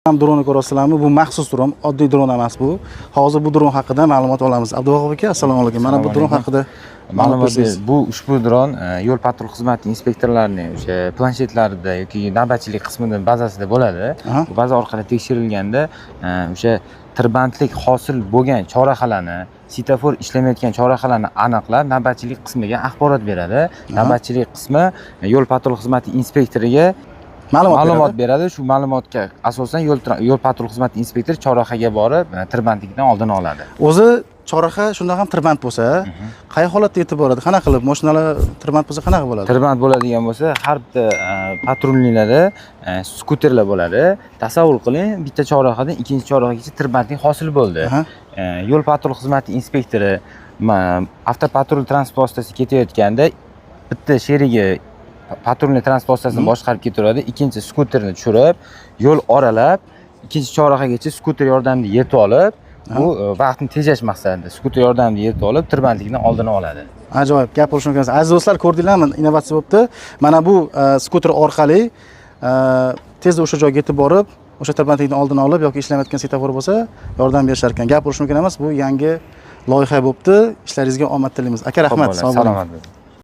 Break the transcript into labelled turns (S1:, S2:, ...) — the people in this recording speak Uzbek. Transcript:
S1: Ham dronni ko'rasizlarmi? Bu maxsus dron, oddiy dron emas bu. Hozir bu dron haqida ma'lumot olamiz. Abduvahhob aka, assalomu alaykum. Mana bu dron
S2: Assalomu
S1: haqida ma'lumot
S2: ma'lumot
S1: bersangiz.
S2: Bu ushbu dron yo'l patrul xizmati inspektorlarining o'sha planshetlarida yoki navbatchilik qismida, bazasida bo'ladi. Bu baza orqali tekshirilganda o'sha tirbandlik hosil bo'lgan chorrahalarni, svetofor ishlamayotgan chorrahalarni aniqlab, navbatchilik qismiga axborot beradi. Navbatchilik qismi yo'l patrul xizmati inspektoriga
S1: ma'lumot
S2: ma'lumot
S1: beradi.
S2: Beradi. Shu ma'lumotga asosan yo'l patrul xizmati inspektori chorrahaga borib, tirbandlikdan oldini oladi.
S1: O'zi chorraha shunda ham tirband bo'lsa, qay holatda yetib boradi? Qanaqa qilib mashinalar tirband bo'lsa, qanaqa bo'ladi?
S2: Tirband bo'ladigan bo'lsa, har bitta патрульный larda skuterlar bo'ladi. Tasavvur qiling, bitta chorrahadan ikkinchi chorrahagacha tirbandlik hosil bo'ldi. Yo'l patrul xizmati inspektori avtopatrul transport vositasi ketayotganda bitta sherigi патрульный transport vositasini boshqarib ketaveradi, ikkinchi skuterni tushirib, yo'l oralab, ikkinchi chorrahagacha skuter yordamida yetib olib, bu vaqtni tejash maqsadida skuter yordamida yetib olib, tirbandlikni oldini oladi.
S1: Ajoyib gap bo'lishi mumkin emas. Aziz do'stlar, ko'rdinglarmi, innovatsiya bo'libdi. Mana bu skuter orqali tezda o'sha joyga yetib borib, o'sha tirbandlikni oldini olib yoki ishlamayotgan svetofor bo'lsa, yordam berishar ekan. Gap bo'lishi mumkin emas. Bu yangi loyiha bo'libdi. Ishlaringizga omad tilaymiz. Aka, rahmat.
S2: Xo'p,
S1: Sog' bo'ling.
S2: Salomat bo'ling.